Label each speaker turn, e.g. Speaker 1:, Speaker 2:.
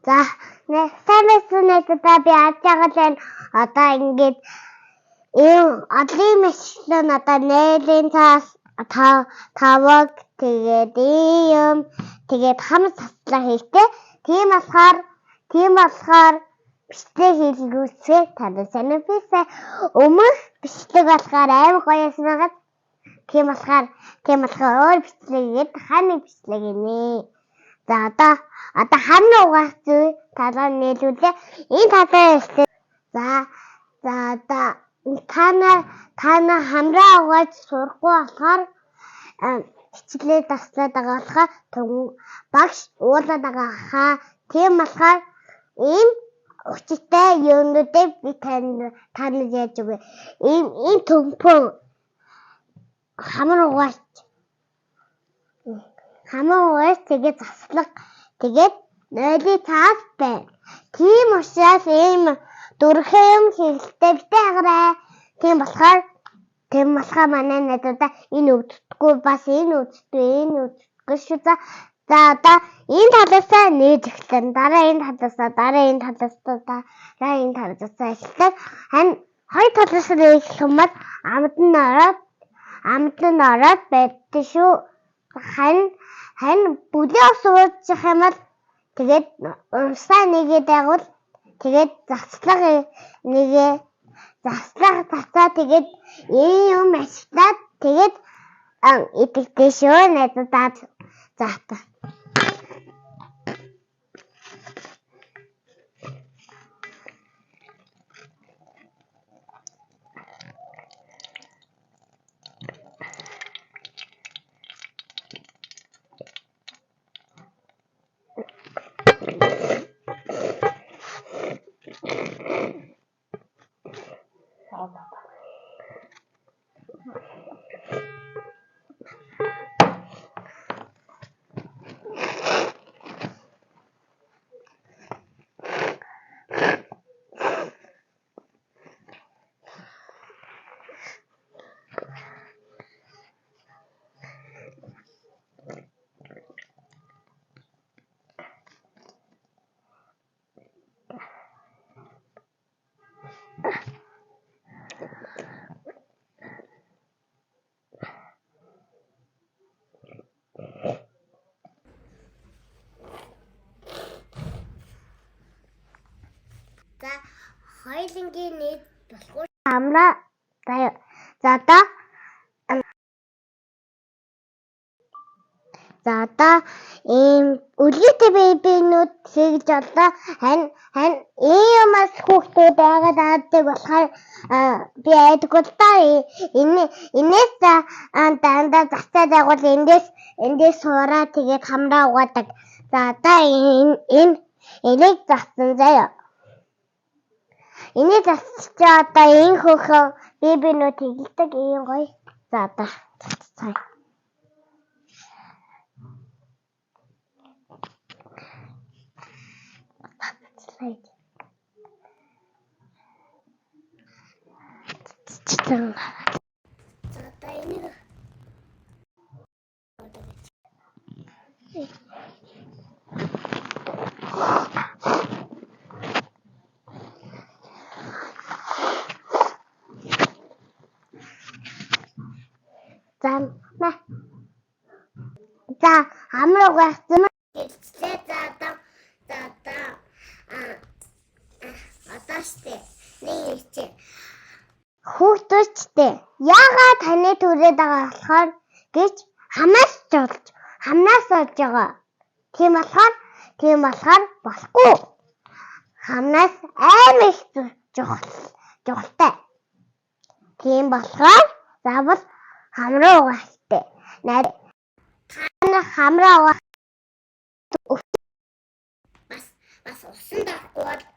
Speaker 1: За сайн байсан найзуудаа, би аз жаргал байна. Одоо ингээд ийм одлын мэтлэн одоо нээлийн цаас таваг, тэгээд ийм, тэгээд хам цацлаа хийхдээ тийм болохоор бичлэг хийлгүүсээ танд сайн бисээ. Өмнөх бичлэг болохоор амар гоё байсан байгаад тийм болохоор өөр бичлэг хийгээд дахиад нэг бичлэг хийнэ. За, одоо хамны угаах зүй талаар нийлүүлээ. Энэ талаар эхлэв. За, одоо та нар хамраа угааж сурахгүй болохоор хичээлээ таслаад байгаа болохоор багш уулаад байгаа хаа. Тийм болохоор ийм учиртай юмнуудыг би та нар яаж өгье. Ийм төмпөн хамар угаач, тэгээд заслаг, тэгээд нойлын цаас байна. Тийм учраас ийм дөрвөн юм хэрэгтэй, битээ хагарай. Тийм болохоор манай найзуудаа энэ өвддөггүй, бас энэ өвддөггүй, энэ өвддөггүй шүү. За, одоо энэ талаасаа нээж эхлэн, дараа энэ талаасаа, дараа энэ талаасаа, дараа энэ талаасаа эхлээд харин хоёр талаасаа эхлэх юм бол амд нь ороод байдсан шүү. Харин бүлээ ус уучих юм бол, тэгээд усаа нэгээд байгуул, тэгээд заслага нэгээ, заслага цацаа, тэгээд ийм юм ашиглаад тэгээд идэгтэй шүү, найзуудаа. За та. За, хоёулангийн нийт болохгүй хамраа. За, одоо ийм өлгийтэй бэбинүүд хийж олоо. Харин ийм юмас хүүхдүүд байгаад аадаг болохоор би айдаггүй л да. Энэ энэс дандаа зацаад байгуул эндээс сураа, тэгээд хамраа угаадаг. За, одоо энэ энийг зассан заяа. Энийг засч одоо энэ хөөхөн бэбинүүд хийлдэг ийм гоё. За, одоо цаццгаая. Цацлаа. За, одоо энийг За, мэ. За, амар угаасан хэлцлээ. За, одоо одоо штэ нэг чи хүүхдүүдтэй яагаад таны түрээд байгаа болохоор гэж хамаас жолж хамнаас олж байгаа. Тийм болохоор болохгүй. Хамнаас амар их чухал чухалтай. Тийм болохоор заавал хамраа угаах хэрэгтэй. Найз та хамраа угаах
Speaker 2: Бас усан доохгүй бол